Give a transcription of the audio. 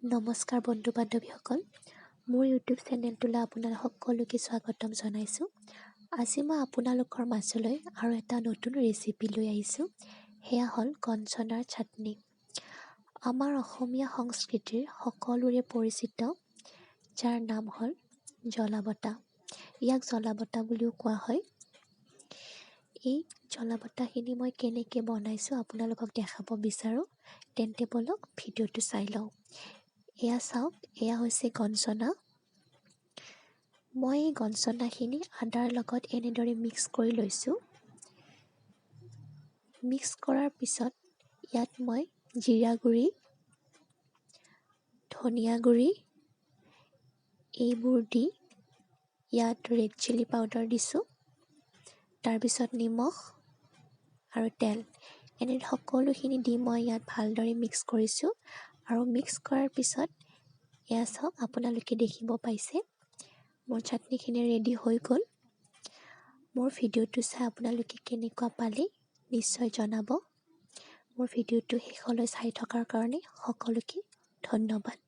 নমস্কাৰ বন্ধু বান্ধৱীসকল, মোৰ ইউটিউব চেনেলটোলৈ আপোনালোক সকলোকে স্বাগতম জনাইছোঁ। আজি মই আপোনালোকৰ মাজলৈ আৰু এটা নতুন ৰেচিপি লৈ আহিছোঁ, সেয়া হ'ল গঞ্চনাৰ চাটনি। আমাৰ অসমীয়া সংস্কৃতিৰ সকলোৰে পৰিচিত, যাৰ নাম হ'ল জ্বলা বটা। ইয়াক জ্বলা বটা বুলিও কোৱা হয়। এই জ্বলা বটাখিনি মই কেনেকৈ বনাইছোঁ আপোনালোকক দেখাব বিচাৰোঁ, তেন্তে ব'লক ভিডিঅ'টো চাই লওঁ। এয়া চাওক, এয়া হৈছে গঞ্চনা। মই এই গঞ্চনাখিনি আদাৰ লগত এনেদৰে মিক্স কৰি লৈছোঁ। মিক্স কৰাৰ পিছত ইয়াত মই জিৰা গুড়ি, ধনিয়া গুড়ি এইবোৰ দি ইয়াত ৰেড চিলি পাউডাৰ দিছোঁ, তাৰপিছত নিমখ আৰু তেল, এনে সকলোখিনি দি মই ইয়াত ভালদৰে মিক্স কৰিছোঁ। আৰু মিক্স কৰাৰ পিছত এয়া চাওক, আপোনালোকে দেখিব পাইছে মোৰ চাটনিখিনি ৰেডি হৈ গ'ল। মোৰ ভিডিঅ'টো চাই আপোনালোকে কেনেকুৱা পালে নিশ্চয় জনাব। মোৰ ভিডিঅ'টো শেষলৈ চাই থকাৰ কাৰণে সকলোকে ধন্যবাদ।